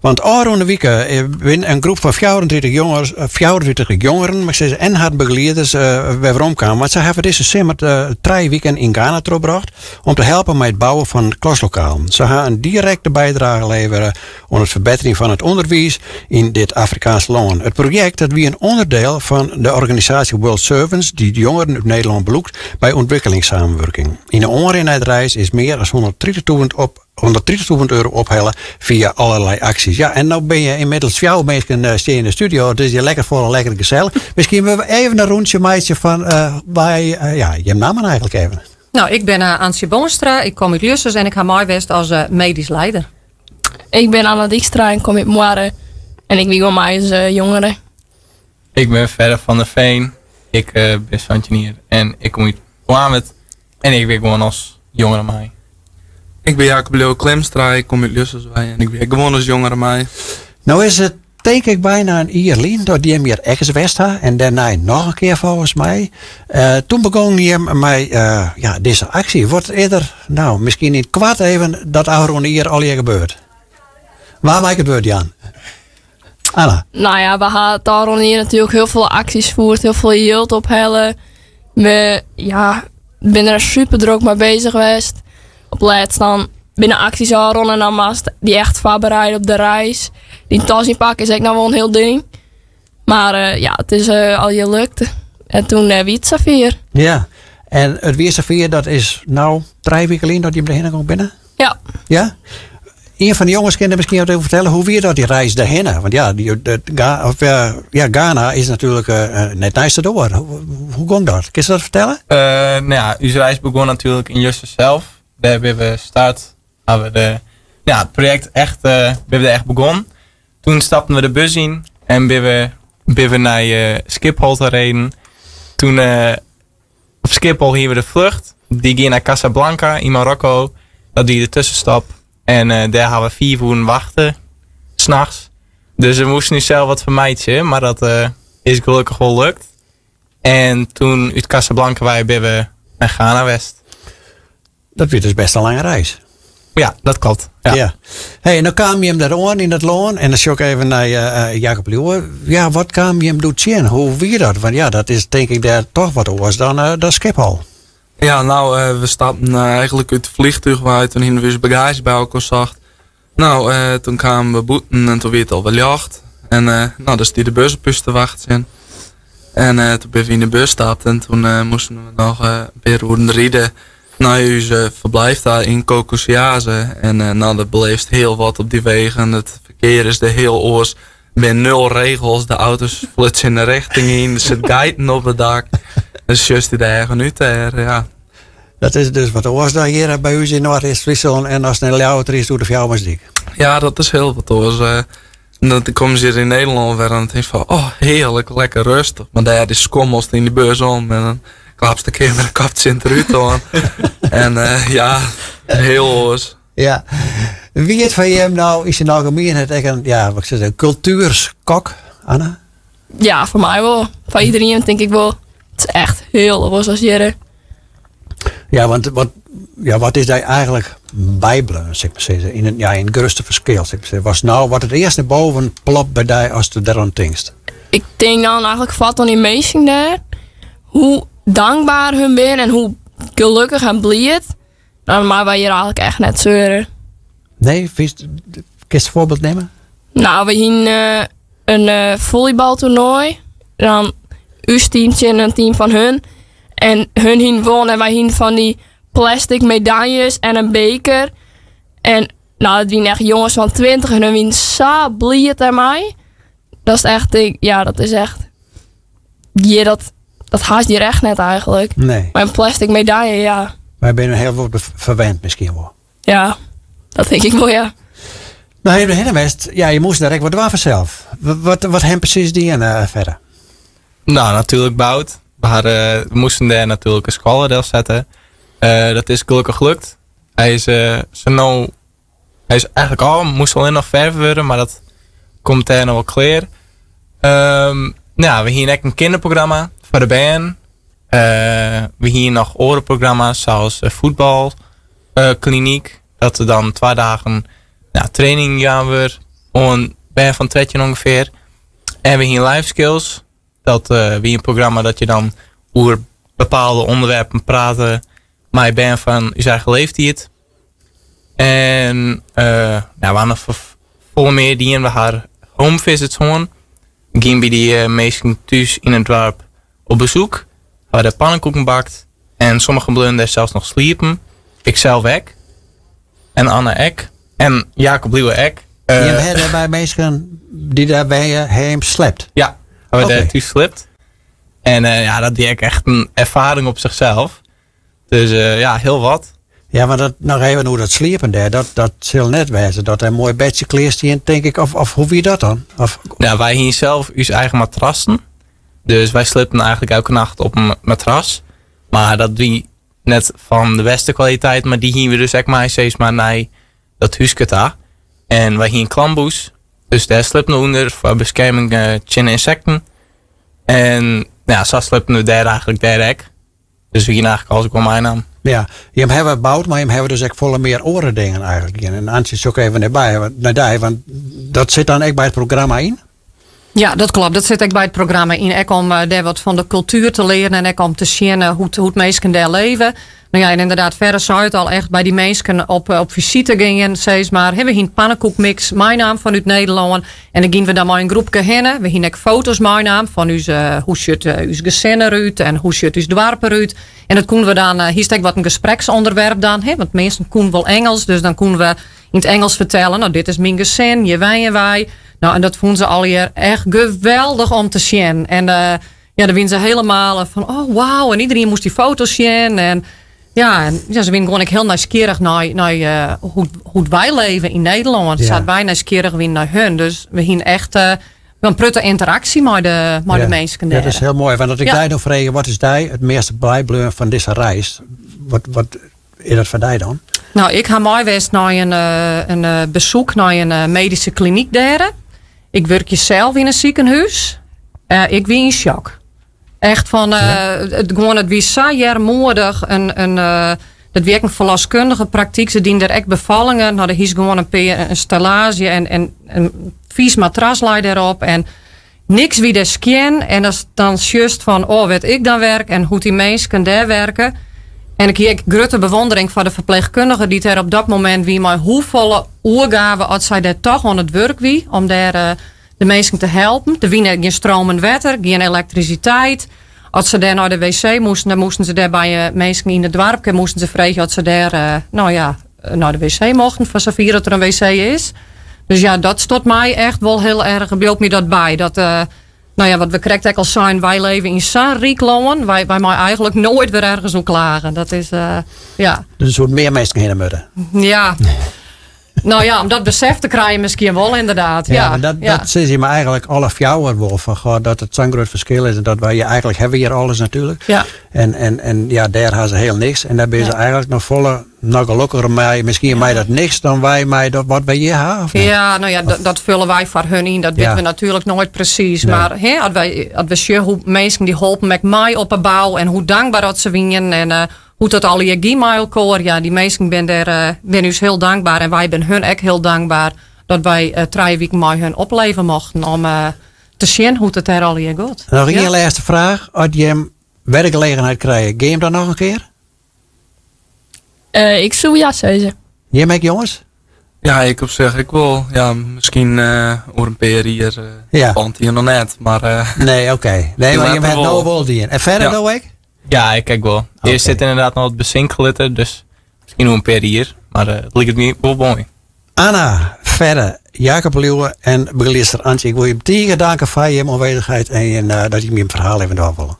Want ôfrûne wike binne in groep fan 34 jongers, 34 jongeren, mar ik sizze, en har begelieders wer weromkaam. Want sy hawwe dizze simmer trije wiken yn Ghana trochbrocht om te helpen mei it bouwen fan klaslokalen. Se ha in direkte bydrage levere oan it ferbetterjen fan it ûnderwiis yn dit Afrikaanske lân. It projekt dat wie in ûnderdiel fan de organisaasje World Servants dy't jongeren út Nederlân belûkt by ûntwikkelingssamenwurking. Yn de oanrin nei de reis is mear as 130.000 op 130.000 euro ophelle fia allerlei aksjes. Ja, en no binne je ynmiddels fjouwer minsken eh, stean yn de studio. It is hjir lekker fol en lekker gesellich. Miskien moatte we even in rûntsje meitsje fan uh, by, uh, ja, jim nammen eigentlik even. Nou, ik bin uh, Antsje Boonstra, ik kom út Ljussens en ik ha mei west as medysk leider. Ik bin Anna Dykstra en kom út Moarre en ik wie gewoan mei as jongere. Ik bin Ferre van der Veen, ik bin 17 jier en ik kom út Oarnwert en ik wie gewoan as jongere mei. Ik bin Jacob Leo Klemstra, ik kom út Ljussens wei en ik wie gewoan as jongere mei. No is it tink ik byna in jier lyn dat jim hjir ek ris west ha en dêrnei noch in kear folgens my. Uh, toen begûn jim mei uh, ja, dizze aksje. Wat is der, nou, miskien yn it koart even dat ôfrûne jier allegear gebeurd? Wa mei ik it wurd jaan? Anna. Nou ja, we ha it ôfrûne jier natuerlik hiel folle aksjes fierd, hiel folle jild ophelle. We ja, binne der super drok mei beuzich west. Op lêst dan binne aksjes ôfrûne en dan moatst dy echt foarbereide op de reis. Dyn tas ynpakke is ek noch wol in hiel ding. Mar eh, ja, it is uh, allegear lukt. En toen uh, wie it safier. Ja, en it wie safier, dat is no trije wiken lyn dat jim derhinne gong binne? Ja. Ja? Ien fan de jonges kin der miskien wat oer fertelle. Hoe wie dat, dy reis dêrhinne? Want ja, dy, de, of, ja, Ghana is natuerlik uh, net neist de doar. Hoe, hoe gong dat? Kinst dat fertelle? Uh, nou ja, ús reis begûn natuerlik yn Ljussens sels. Dêr binne we start. Ha we de, ja, it projekt echt, uh, binne we echt begûn. Toen stapten we de bus yn en binne we, binne we nei uh, Skiphol ta riden. Toen uh, op Skiphol hiene we de flucht. Dy gie nei Casablanca yn Marokko. Dat wie de tuskenstap. En uh, dêr ha we 5 oeren wachte. Nachts. Dus we moasten ússels wat fermeitsje. Mar dat uh, is gelokkich wol lukt. En toen út Casablanca wei binne we nei Ghana west. Dat wie dus best in lange reis. Ja, dat kloppet. Ja. Ja. Hey, en dan kaam jim dêr oan yn dat lân. En dan sjoch ik even nei uh, Jacob Lieuwe. Ja, wat kaam jim doe tsjin? Hoe wie dat? Want ja, dat is tink ik dêr toch wat oars dan, uh, dan Skiphol. Ja, nou, uh, we stapten eigentlik út it fleantúch wei. Toen hiene we ús bagaazje by elkoar socht. Nou, uh, toen kamen we bûten en toen wie it al wer ljocht. En uh, nou, dêr stie de bus op ús te wachtsjen. En uh, toen binne we yn de bus stapt en toen uh, moasten we noch uh, in pear oeren ride nei ús ferblijf ta yn Kokosiase. En uh, nou, dat beleefst hiel wat op dy wegen. It ferkear is dêr hiel oars. Der binne nul regels, de auto's flutse yn de rjochting yn, der sit geiten op it dak. Dan sjochst dy de eagen út dêr, ja. Dat is dus wat oars dan hjir by ús yn Noardeast-Fryslân en as nei Ljouwert rydst oer de Fjouwersdyk. Ja, dat is hiel wat oars. Uh, dan komme se hjir yn Nederlân wer en dan tink fan, oh, hearlik, lekker rêstich. Mar dêr dy skommelst yn de bus om en dan klapst de kear mei de kop tsjin it rút oan. en uh, ja, hiel oars. Ja. Wie it foar jim no yn syn algemienheid ek in, ja, wat ik sis, in kultuerskok, Anna? Ja, foar my wol. Foar iderien tink ik wol. It is echt hiel oars as hjir. Ja, want wat, ja, wat is dy eigentlik bybleaun, sil ik mar sizze? Yn it, ja, yn it grutste ferskil, sil ik mar sizze. Was nou wat it earst nei boven plopt by dy as du deroan tinkst? Ik tink dan eigentlik foaral oan dy minsken dêr. Hoe dankber hun binne en hoe gelokkich en bliid. Dan meie wy hjir eigentlik echt net seure. Nee, fynst, kinst in foarbyld nimme? Nou, we hienen uh, in uh, volleybaltoernoai. Dan ús team tsjin in team fan hun. En hun hienen wûn en wy hienen fan dy plastic medaljes en in beker. En nou, dat wienen echt jonges fan 20 en hun wienen sa bliid dêrmei. Dat is echt, ja, dat is echt. Hjir, dat, dat hast hjir echt net eigentlik. Nee. Mar in plastic medalje, ja. Wy binne hiel wat ferwend miskien wol. Ja, dat tink ik wol, ja. Nou, je hinne west. Ja, je moast dêr ek wat dwaan fansels. Wat, wat ha jim presys dien uh, Ferre? Nou, natuerlik boud. We, hadden, we moasten dêr natuerlik in skoalle delsette. Uh, dat is gelokkich lukt. Hy is, uh, no, hy is eigentlik ôf, moast allinnich noch ferve wurde, mar dat komt dêr noch wol klear. Um, nou, we hiene ek in kinderprogramma foar de bern. Uh, we hiene noch oare programma's, sa as fuotbalklinyk. Dat der dan twa dagen nou, training jaan wurdt. Oan bern fan 13 ûngefear. En we hiene life skills. Dat wie in programma dat je dan oer bepaalde ûnderwerpen prate mei bern fan ús eigen leeftiid. En uh, nou, we ha noch folle mear dien. We ha home visits hân. We giene by dy eh, minsken thús yn it doarp op besoek. Ha we dêr pannenkoeken bakt. En sommigen bleaunen dêr sels noch sliepen. Ik sels ek. En Anne ek. En Jacob Lieuwe ek. Uh, Jim ha dêr by minsken dy't dêr wenje heem slept? Ja, ha we dêr thús slept. En uh, ja, dat wie ek echt in erfaring op zichzelf. Dus uh, ja, hiel wat. Ja, mar dat, noch even oer dat sliepen dêr. Dat, dat sil net wêze dat der in moai bedsje klear stien, tink ik. Of, of hoe wie dat dan? Of... Nou, wy hiene sels ús eigen matrassen. Dus wy sliepten eigentlik elke nacht op in matras. Mar dat wie net fan de bêste kwaliteit, mar dy hiene we dus ek mei sis mar nei dat húske ta. En wy hiene klamboes, dus dêr sliepten we ûnder foar beskerming eh, tsjin ynsekten. En ja, sa sliepten we dêr eigentlik dêr ek. Dus we hiene eigentlik alles gewoan meinaam. Ja, jim hawwe boud, mar jim hawwe dus ek folle mear oare dingen eigentlik dien. En Antsje is ek even derby, nei dy, want dat sit dan ek by it programma yn? Ja, dat kloppet. Dat sit ek by it programma yn. Ek om eh, dêr wat fan de kultuer te learen en ek om te sjen eh, hoe't, hoe't minsken dêr leve. No ja, en ynderdaad, Ferre sei it al echt by dy minsken op, eh, op fisite gean, sis mar. We hiene pannekoekmix meinaam fanút Nederlân. En dan giene we dan mei in groepke hinne. We hiene ek foto's meinaam fan ús, hoe sjocht ús gesin derút en hoe sjocht ús doarp derút. En dat koene we dan, hiest ek wat in gespreksûnderwerp dan, hè, want minsken koene wol Ingelsk, dus dan koene we yn it Ingelsk fertelle, no dit is myn gesin, hjir wenje wy. No, en dat fûnen se allegear echt geweldich om te sjen. En uh, ja, dan wiene se helemaal fan, oh wauw. En iedereen moast dy foto's sjen. En ja, en, ja, se wiene gewoan ek hiel nijsgjirrich nei, nei uh, hoe't, hoe't wy leve yn Nederlân. Ja. Sa't wy nijsgjirrich wiene nei hun. Dus we hiene echt uh, in protte ynteraksje mei de, mei ja. de minsken dêr. Dat is hiel moai. Want as ik ja. dy no freegje, wat is dy it measte bybleaun fan dizze reis? Wat, wat is dat foar dy dan? No, ik ha mei west nei in, eh, in eh, besoek nei in eh, medyske klinyk dêr. Ik wurkje sels yn in sikehûs. Ik wie yn shock. Echt fan, ja. it, gewoan, it wie sa earmoedich. In, in, dat wie ek in ferloskundige praktyk. Se dienen dêr ek befallingen. No, dêr hiest gewoan in pear, in stellaazje en, en in fiis matras lei dêrop. En niks wie dêr skjin. En ast dan sjochst fan, oh, wêr't ik dan werk en hoe't dy minsken dêr werke. En ik hie ek grutte bewondering foar de ferpleechkundige dy't dêr op dat momint wie mei hoefolle oergave as sy dêr toch oan it wurk wie om dêr eh, de minsken te helpen. Der wie gjin stromend wetter, gjin elektrisiteit. As se dêr nei de wc moasten, dan moasten se dêr by eh, minsken yn it doarpke moasten se freegje oft se dêr eh, nou ja, nei de wc mochten, foar safier dat der in wc is. Dus ja, dat stoot my echt wol hiel erch, bliuwt my dat by. Dat, uh, no ja, wat we krekt ek al seinen, wy leve yn sa'n ryk lân. Wy, wy meie eigentlik noait wer ergens oer klage. Dat is, uh, ja. Dus der soene mear minsken hinne moatte. Ja. No ja, om dat besef te krijen miskien wol ynderdaad. Ja, ja dat, ja. dat sizze jim eigentlik alle fjouwer wol. Fan, goh, dat it sa'n grut ferskil is. En dat wy eigentlik hawwe hjir alles natuerlik. Ja. En, en, en ja, dêr ha se hiel niks. En dêr binne se eigentlik noch folle noch gelokkiger mei. Miskien mei dat niks dan wy mei dat wat wy hjir ha. Ja, no ja, dat, dat fulle wy foar hun yn. Dat witte we natuerlik noait presys. Nee. Mar hè, as wy, as we sjogge hoe't minsken dy holpen ek mei op 'e bou en hoe dankber dat se wienen en uh, hoe't dat allegear gie mei elkoar. Ja, dy minsken binne dêr uh, binne ús hiel dankber en wy binne hun ek hiel dankber dat wy uh, trije wiken mei hun opleve mochten om uh, te sjen hoe't it dêr allegear giet. Noch ien lêste fraach. As jim wer de gelegenheid krije, gean jim dan noch in kear? Uh, ik soe ja sizze. Jim ek, jonges? Ja, ik op sich ek wol. Ja, miskien uh, oer in pear jier. Uh, ja. Want hjir noch net, mar... Uh, nee, oké. Nee, mar jim ha it no wol dien. En Ferre ja. do ek? Ja, ik ek wol. Okay. Earst sit ynderdaad noch wat besinke litte, dus miskien oer in pear jier. Mar uh, it liket my wol moai. Anna, Ferre, Jacob Lieuwe en begeliedster Antje, ik wol jim tige danke foar jim oanwêzichheid en uh, dat jim jim ferhaal even dwaan wolle.